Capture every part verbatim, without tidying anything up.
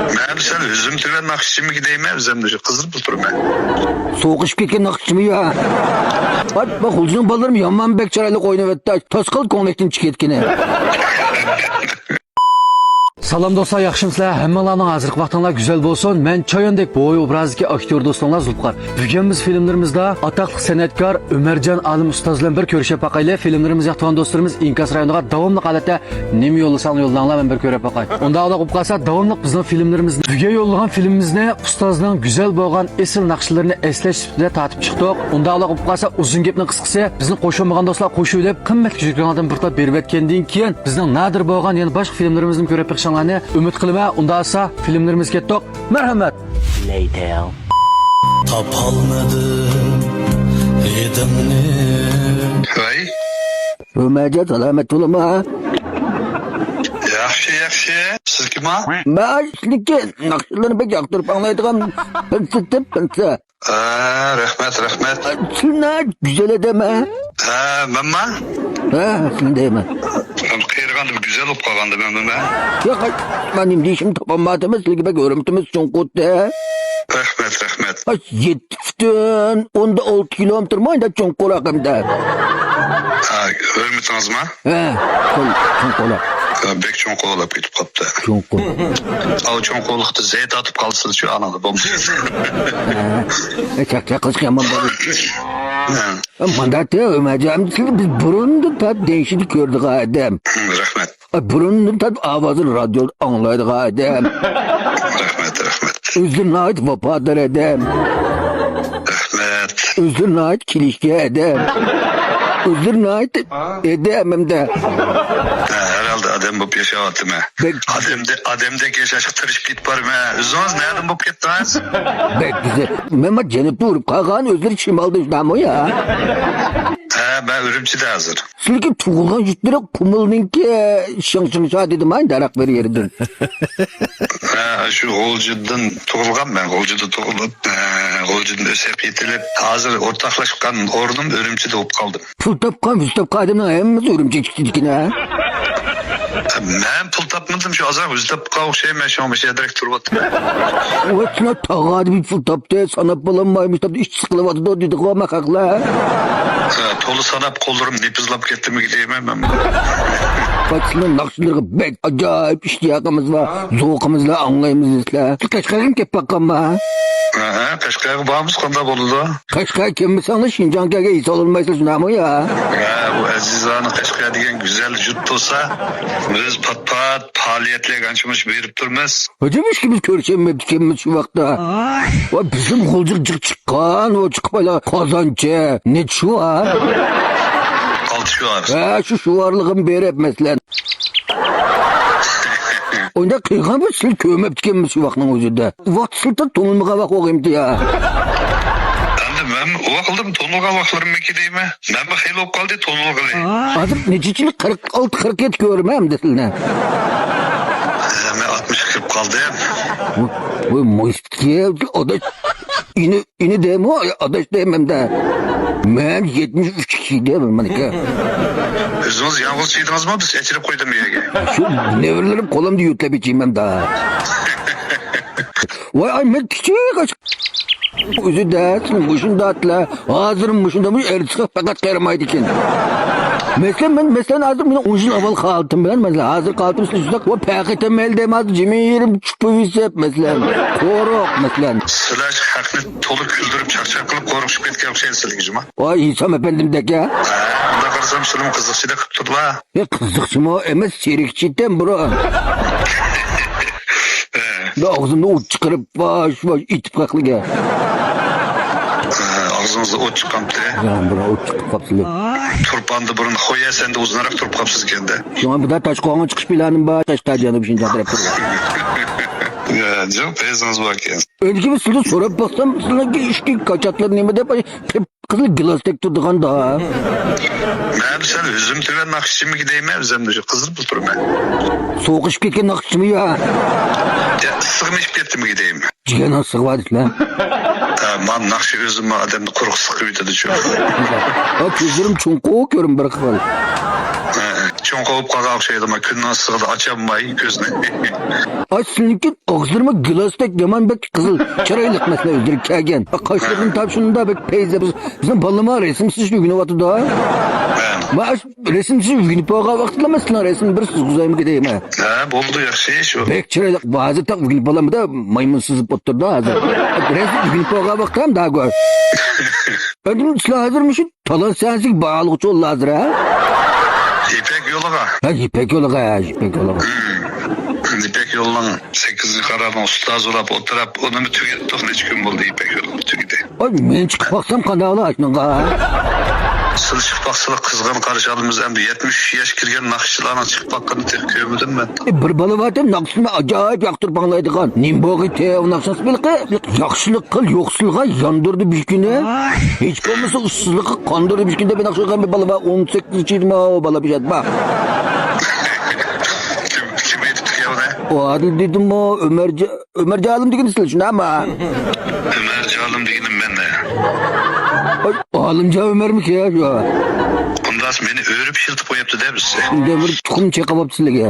مەن سەل ئۆزۈم تۆۋەن ناخشىچىمىكى دەيمەن، ئۆزۈمنى شۇ قىزىرىپ تۇرىمەن. سوغۇشۇپ كەتكەن ناخشىچىمۇ يا؟ ئات، بۇ غۇلجىنىڭ بالىلىرىمۇ يامان بەك چىرايلىق ئويناۋەتتى. تاس قال كۆڭلەكتىن چىقىپ كەتكىنى. سالام دوستلار، ياخشىمۇسىلەر؟ ھەممىڭلارنىڭ ھازىرقى ۋاقتىڭلار گۈزەل بولسۇن. مەن چاياندەك بوۋاي ئوبرازىدىكى ئاكتيور دوستۇڭلار زۇلپىقار. بۈگۈن بىز فىلىملىرىمىزدا ئاتاقلىق سەنئەتكار ئۆمەرجان ئالىم ئۇستاز بىلەن بىر كۆرۈشۈپ باقايلى. فىلىملىرىمىز ياقتۇرغان دوستلىرىمىز ئىنكاس رايونىغا داۋاملىق ھالەتتە نېمە يوللىساڭلار يوللاڭلار، مەن بىر كۆرۈپ باقاي. ئۇنداق بولۇپ قالسا، داۋاملىق بىزنىڭ فىلىملىرىمىزنى، بۈگۈن يوللىغان فىلىمىمىزنى ئۇستازنىڭ گۈزەل بولغان ئېسىل ناخشىلىرىنى ئەسلەش سۈپىتىدە تارتىپ چىقتۇق. ئۇنداق بولۇپ قالسا، ئۇزۇن گەپنىڭ قىسقىسى، بىزنى قوشۇلمىغان دوستلار قوشۇۋېلىپ، قىممەتلىك جۈركىڭىزدىن بىر تاپ بېرىۋەتكەندىن كېيىن، بىزنىڭ نادىر بولغان يەنە باشقا فىلىملىرىمىزنى كۆرۈپ بېقىشىڭلارنى ئۈمىد قىلىمەن. ئۇنداق بولسا، فىلىملىرىمىزگە كەتتۇق. مەرھەمەت. تاپالمىدىم ھىدىڭنى. ۋاي. ئۆمەرجان، سالامەت بولۇڭا. ياخشى، ياخشى. سىز كىم ھە؟ مەن سىزنىڭكى ناخشىلىرىنى بەك ياقتۇرۇپ ئاڭلايدىغان پىلسىتىپ پىلسە. ھە، رەھمەت، رەھمەت. سىلنى گۈزەل ئادەم ھە؟ ھە، مەنما؟ ھە، سىلنى دەيمەن. قېرىغاندا گۈزەل بولۇپ قالغاندا مەنما؟ ياق، مەن نېمە دېيىشىمنى تاپالمايتتىم، سىلەرگە بەك ھۆرمىتىمىز چوڭقۇرتى. رەھمەت، رەھمەت. ئاي، يەتتە پۈتۈن ئوندىن ئالتە كىلومېتىر ما ئەمدى چوڭقۇر ھەققىدە. ھە، ھۆرمىتىڭىزما؟ ھە، چوڭ، چوڭقۇر. ھە، بەك چوڭقۇر بولۇپ كېتىپ قاپتۇ. چوڭقۇر. ئاۋۇ چوڭقۇرلۇقتا زەي تارتىپ قالسىز شۇ ئانىڭدا بولمىسا. ھە، چاقچاق قىلىشقا يامان بولىدۇ. ھە. مانداق دە، ئۆمەرجان، سىز بىز بۇرۇندىن تارتىپ دېڭىشىدە كۆرىدىغان ئادەم. رەھمەت. ئاي، بۇرۇندىن تارتىپ ئاۋازىنى رادىيودا ئاڭلايدىغان ئادەم. رەھمەت، رەھمەت. ئۆزلىرى ناھايىتى ۋاپادار ئادەم. رەھمەت. ئۆزلىرى ناھايىتى كېلىشكەن ئادەم. ئۆزلىرى ناھايىتى ئادەم ھەمدە. ھە، ھەر ھالدا ئادەم بولۇپ ياشاۋاتىمەن. بەك ئادەمدە-، ئادەمدەك ياشاشقا تىرىشىپ كېتىپ بارىمەن. ئۆزىڭىز نەدىن بولۇپ كەتتىڭىز؟ بەك گۈزەل. مەن ما جەنۇبتا ئۇرۇپ قالغان، ئۆزلىرى شىمالدا شۇنداقمۇ يا؟ ھە، مەن ئۈرۈمچىدە ھازىر. سىلىكى تۇغۇلغان يۇرتلىرى قۇمۇلنىڭكى شىڭ شىڭ شا دېدىم ئاي، دەرەق بىر يېرىدىن. ھە، شۇ غۇلجىدىن تۇغۇلغان مەن، غۇلجىدا تۇغۇلۇپ، ھە، غۇلجىدىن ئۆسۈپ يېتىلىپ، ھازىر ئورتاقلاشقان ئورنۇم ئۈرۈمچىدە بولۇپ قالدىم. پۇل تاپقان، يۈز تاپقان ئادەمنىڭ ھەممىسى ئۈرۈمچىگە چىقىدىكەن ھە؟ مەن پۇل تاپمىدىم، شۇ ئازراق يۈز تاپقان ئوخشايمەن، شۇڭا مۇشۇ ئەدرەك تۇرۇۋاتىمەن. ۋاي، سىلەر تاغ ئادىمى پۇل تاپتى، ساناپ بولالمايمىز، تاپتى، ئىش سىقىلىۋاتىدۇ دېدىغۇ ماقاقلار. ھە، تولا ساناپ قوللىرىم نېپىزلاپ كەتتىمىكى دەيمەن مەن. ۋاي، سىلەرنىڭ ناخشىلىرىغا بەك ئاجايىپ ئىشتىياقىمىز بار، زوقىمىز بار، ئاڭلايمىز دېسىلە. سىز قەشقەرگىمۇ كەپ باققانما؟ ھە، ھە، قەشقەرگە بارمىز، قانداق بولىدۇ؟ قەشقەرگە كەلمىسەڭلار شىنجاڭغا كەلگەن ھېس ئالالمايسىلەر، شۇنداقمۇ يا؟ ھە، ئۇ ئەزىزانە قەشقەر دېگەن گۈزەل يۇرت بولسا، بىز پات-پات پائالىيەتلەرگە ئانچە-مۇنچە بېرىپ تۇرىمىز. ھاجىم، ئىككىمىز كۆرۈشەلمەپتىكەنمىز شۇ ۋاقىتتا. ۋاي، بىزدىن غۇلجىغا جىق چىققان، ئۇ چىقىپ قايلا قازانچى، نەچچە شۇ ھە؟ ئالتە شۇ ھە. ھە، شۇ شۇئارلىقىم بېرىپ، مەسىلەن. ئۇنداق قىلغان بىز سىلى كۆرمەپتىكەنمىز شۇ ۋاقىتنىڭ ئۆزىدە. ۋاقىت سىلتىر تونۇلمىغان ۋاقىت بولغىيمتى يا. ئەمدى مەن ئۇ ۋاقىتلىرىم تونۇلغان ۋاقىتلىرىممىكى دەيمەن. مەنمۇ خېلى بولۇپ قالدى تونۇلغىلى. ھازىر نەچچە يىل؟ قىرىق ئالتە، قىرىق يەتتە كۆرىمەن ئەمدى سىلىنى. ھە، مەن ئاتمىشقا كىرىپ قالدىم. ۋاي، ۋاي، مويسىپتىكى ئاداش. ئىنى، ئىنى دەيمۇ، ئاداش دەيمەن-دە. مەن يەتمىش ئۈچ كىشى دەيمەن مانىكى. ئۆزىڭىز يالغۇز چىدىڭىزمۇ؟ بىز ئەچىرىپ قويدۇم يەرگە. شۇ نەۋرىلىرىم قولۇمدا يۆتەپ ئىچىمەن-دە. ۋاي، ئاي، مەن كىچىك ئاچ-، ئۆزى دەسىن مۇشۇنداقلا، ھازىر مۇشۇنداق، مۇشۇ ئەرتىسقا پەقەت قېرىمايدىكەن. مەسىلەن، مەن، مەسىلەن، ھازىر مېنىڭ ئون يىل ئاۋۋال ھالىتىم بىلەن، مەسىلەن، ھازىر ھالىتىم شۇنداق، ۋە پەقەت مەيلى دەيمەن، ھازىر جىمىرىم چۈشۈپ يۈرسەپ، مەسىلەن، قورۇق، مەسىلەن. سىلەر خەقنى تولا كۈلدۈرۈپ، چاقچاق قىلىپ، قورقۇتۇپ كەتكەن ئوخشايسىلەر، جۇما. ۋاي، ھېسام ئەپەندىمدەك، ھە؟ ھە، ئۇنداق قارىسام، سىلىمۇ قىزىقچىدەك قىلىپ تۇردىلا. يا، قىزىقچىمۇ ئەمەس، سېرىقچىتەن بۇرۇن. ھە. بىر ئاغزىمدىن ئوت چىقىرىپ، ۋاش، ۋاش ئېتىپ قاقلىگە. ھە، ئاغزىڭىزدا ئوت چىققانتى. يا، بىر ئوت چىقىپ قاپسىلى. تۇرپاندا بۇرۇن خويا سەندە ئۇزۇنراق تۇرۇپ قاپسىز ئىكەندە. شۇڭا بۇدا تاشقوغان چىقىش پىلانىم بار، قەشقەر جەنۇبىي شىنجاڭ تەرەپكە. يا، جىق پەيزىڭىز باركەن. ئۆزگە بىر سىزدىن سوراپ باقسام، سىلەرنىڭكى ئىچكى كاچاتلىرى نېمە دەپ، قىپقىزىل گىلاستەك تۇرىدىغاندا. مەن سەل ئۆزۈم تۆۋەن ناخشىچىمىكى دەيمەن، ئۆزۈمنى شۇ قىزىرىپ تۇرىمەن. سوغۇشۇپ كەتكەن ناخشىچىمۇ يا؟ يا، ئىسسىغىمۇ ئىچىپ كەتتىمىكى دەيمەن. جىگەرنىڭ ئىسسىغى بار دېسىلە. ھە، مانا ناخشا ئۆزىمۇ ئادەمنى قۇرۇق ئىسسىق قىلىۋېتىدۇ شۇ. ھە، كۆزلىرىم چوڭقۇر كۆرۈن بىر خىل. ھە، چوڭ قوپۇپ قالغان ئوخشايدۇ، ما كۈننىڭ ئىسسىقىدا ئاچالماي كۆزنى. ئاي، سىزنىڭكى ئاغزىلىرىمۇ گىلاستەك يامان بەك قىزىل. چىرايلىق مەسىلە ئۆزلىرى كەلگەن. قاشلىرىدىن تاپ شۇنداق بەك پەيزە. بىز، بىزنىڭ بالىلىرىمۇ رەسىم سىزىشنى ئۆگىنىۋاتىدۇ. ھە. ما ئاش رەسىم سىزىش ئۆگىنىپ بولغان ۋاقىتلا مەن سىلەرنىڭ رەسىمنى بىر سىزغۇزايمىكىن دەيمەن. ھە، بولدى، ياخشى شۇ. بەك چىرايلىق. ھازىر تاق ئۆگىنىپ بولامدا مايمۇن سىزىپ ئولتۇرىدۇ ھازىر. رەسىم ئۆگىنىپ بولغان ۋاقىتتا ھەم داگۆ. ئەمدى سىلەر ھازىر مۇشۇ تالانت سەنسىگە باغلىغۇچى بولدى ھازىر، ھە؟ يىپەك يولىغا. ھە، يىپەك يولىغا، ھە، يىپەك يولىغا. ھىم. يىپەك يولىنىڭ سەككىزىنچى قارارنىڭ ئۇستازى بولاپ ئولتۇرۇپ، ئۇنىمۇ تۈگەتتۇق، نەچچە كۈن بولدى يىپەك يولىمۇ تۈگىدى. ئاي، مەن چىقىپ باقسام قانداق بولا ئاشۇنىڭغا؟ سىلى چىقىپ باقسىلا قىزغىن قارشى ئالىمىز، ئەمدى يەتمىش ئۈچ ياش كىرگەن ناخشىچىلارنىڭ چىقىپ باققىنىنى تېخى كۆرمىدىم مەن. ئاي، بىر بالا بار ئىدى، ناخشىسىنى ئاجايىپ ياقتۇرۇپ ئاڭلايدىغان. نېمە بولغىيتى ئۇ ناخشىسى ھېلىقى؟ ياخشىلىق قىل يوقسۇلغا، ياندۇردى بىشكۈنى. ھېچ بولمىسا ئۇسسۇزلۇققا قاندۇردى بىشكۈنى دەپ ناخشا ئوقۇغان بىر بالا بار، ئون سەككىز يىلىمۇ ئۇ بالا بىشەت بار. كىم، كىم ئېيتىپتىكەن ئۇنى؟ ئۇ ئادىل دېدىمۇ، ئۆمەرجان، ئۆمەرجان ئالىم دېگىنى سىلەر شۇنداقمۇ؟ ئۆمەرجان ئالىم دېگىنىم مەن. ئاي، ئالىمجان ئۆمەرمىكىن شۇ؟ ئۇنداس مېنى ئۆرۈپ ئىشلىتىپ قويۇپتۇ دە بىزنى. شۇنداق بىر تۇخۇم چېقىۋاپتۇ سىلەرگە.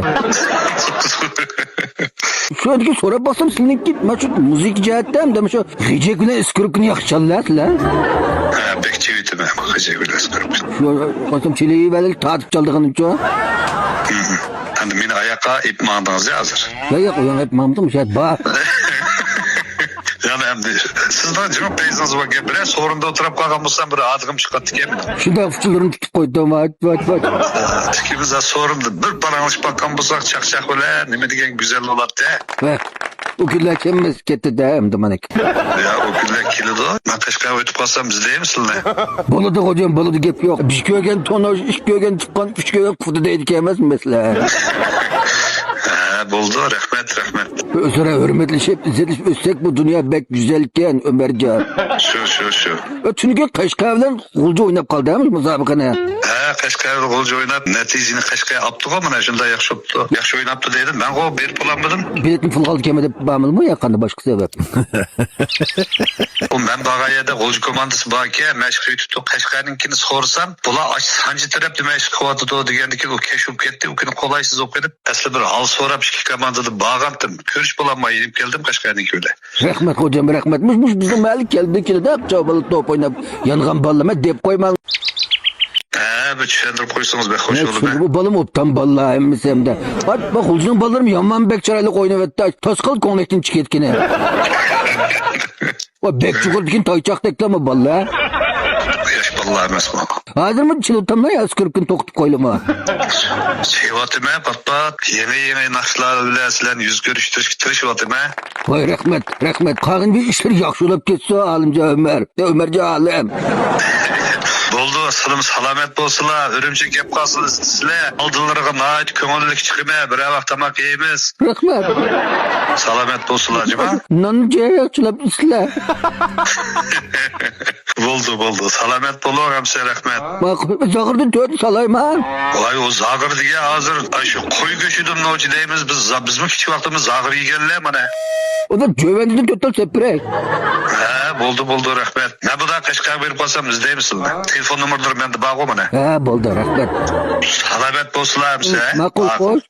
شۇ يەردىكى سوراپ باقسام، سىلىنىڭكى مانا شۇ مۇزىكا جەھەتتە ھەمدە مۇشۇ غېجەك بىلەن ئىسكرىپكىنى ياخشى چالىسىلەر. ھە، بەك چېۋىتىمەن غېجەك بىلەن ئىسكرىپكىنى. شۇ قويسام چېلىۋەرلىك تارتىپ چالىدىغىنىمچۇ؟ ھىم. ئەمدى مېنى ئاياققا ئېلىپ ماڭدىڭىز يا ھازىر؟ ياق، ياق، ئۇياققا ئېلىپ ماڭمىدىم، شايات بار. يەنە ئەمدى سىزنىڭ جىمىپ پەيزىڭىز باركەن، بىرەر سورۇندا ئولتۇرۇپ قالغان بولسام، بىر ئادىغىم چىقاتتىكەن مېنىڭ. شۇنداق ئۇچۇرلىرىنى تۇتۇپ قويدۇم، ۋاي، ۋاي، ۋاي. ئىككىمىز سورۇندا بىر پاراڭلىشىپ باققان بولساق، چاقچاق بىلەن نېمە دېگەن گۈزەل بولاتتى. ۋە ئۇ كۈنلەر كەلمەس كەتتى-دە، ئەمدى مانا. يا، ئۇ كۈنلەر كېلىدۇ. مەن قەشقەرگە ئۆتۈپ قالسام، ئىزدەيمىز سىلىنى. بولىدۇ، خوجام، بولىدۇ، گەپ يوق. بىر كۆرگەن تونۇش، ئىككى كۆرگەن تۇغقان، ئۈچ كۆرگەن قۇدا دەيدىكەن ئەمەسمۇ، مەسىلەن. ھە، بولدى، رەھمەت، رەھمەت. ئۆزئارا ھۆرمەتلىشىپ، ئىززەتلىشىپ ئۆتسەك، بۇ دۇنيا بەك گۈزەلكەن، ئۆمەرجان. شۇ، شۇ، شۇ. ئە، تۈنۈگۈن قەشقەر بىلەن غۇلجا ئويناپ قالدى، ھە، مۇسابىقىنى. ھە، قەشقەر بىلەن غۇلجا ئويناپ، نەتىجىنى قەشقەر ئاپتىغۇ، مانا شۇنداق ياخشى بوپتۇ. ياخشى ئويناپتۇ دەيدۇ. مەنغۇ بېرىپ بولالمىدىم. بېلىتىم پۇل قالدى كەمە دەپ بارمىدىمۇ يا قانداق باشقا سەۋەب؟ ئۇ مەن بارغان يەردە غۇلجا كوماندىسى باركەن، مەشىق ئۆتۈپتۇ. قەشقەرنىڭكىنى سورىسام، بۇلار ئاشۇ سانجى تەرەپتە مەشىق قىلىۋاتىدۇ دېگەندىكىن ئۇ كەچ بولۇپ كەتتى. ئۇ كۈنى قولايسىز بولۇپ قېلىپ، ئەسلى بىر ھال سوراپ ئىككى كوماندىدا بارغانتىم. كۆرۈشۈپ بولالماي يېنىپ كەلدىم قەشقەرنىڭكى بىلەن. رەھمەت خوجام، رەھمەت. مۇش، مۇش بىزنىڭ مەھەللىگە كەلدى، كېلىدۇ، چاۋ بالا توپ ئويناپ يانغان بالىلار، مەن دەپ قويماڭ. ھە، بىر چۈشەندۈرۈپ قويسىڭىز بەك خوش بولىدۇ. بۇ بالىمۇ ئوبدان بالىلار ھەممىسى ھەمدە. ئاي، بۇ غۇلجىنىڭ بالىلىرىمۇ يامان بەك چىرايلىق ئويناۋەتتى. تاسقال كۆڭلەكتىن چىقىپ كەتكىنى. ۋە بەك چۇقۇر دېگەن تايچاقتەكلەرمۇ بالىلار. ياش بالىلار ئەمەسمۇ؟ ھازىرمۇ چىلىۋاتاملا يا ئىسكرىپكىنى توختىتىپ قويلىما؟ چېلىۋاتىمەن پات-پات. يېڭى-يېڭى ناخشىلار بىلەن سىلەرنى يۈز كۆرۈشتۈرۈشكە تىرىشىۋاتىمەن. ۋاي، رەھمەت، رەھمەت. قالغىنى بىر ئىشلىرى ياخشى بولاپ كەتسۇن، ئالىمجان ئۆمەر. ئۆمەرجان ئالىم. بولدى، سىلىم سالامەت بولسىلا، ئۈرۈمچىگە كەپ قالسىلا سىلەر. ئالدىلىرىغا ناھايىتى كۆڭۈللۈك چىقىمەن، بىرەر ۋاق تاماق يەيمىز. رەھمەت. سالامەت بولسىلا، جۇما. نان جاياقچىلاپ ئىسلە. بولدى، بولدى. سالامەت بولۇڭ، ھەمسە رەھمەت. ماقۇل. زاغرىدىن تۆتنى سالايما؟ ۋاي، ئۇ زاغرا دېگەن ھازىر، ئاشۇ قوي گۆشىدىن نوچى دەيمىز. بىز زا-، بىزمۇ كىچىك ۋاقتىمىز زاغرا يېگەنلەر مانا. ئۇنى جۆۋەندىدىن تۆت تال سېلىپ بېرەي. ھە، بولدى، بولدى، رەھمەت. مەن بۇدا قەشقەرگە بېرىپ قالسام ئىزدەيمىز سىلىنى. تېلېفون نومۇرلىرى مەندە بارغۇ مانا. ھە، بولدى، رەھمەت. سالامەت بولسىلا، ھەمسە. ماقۇل، خوش.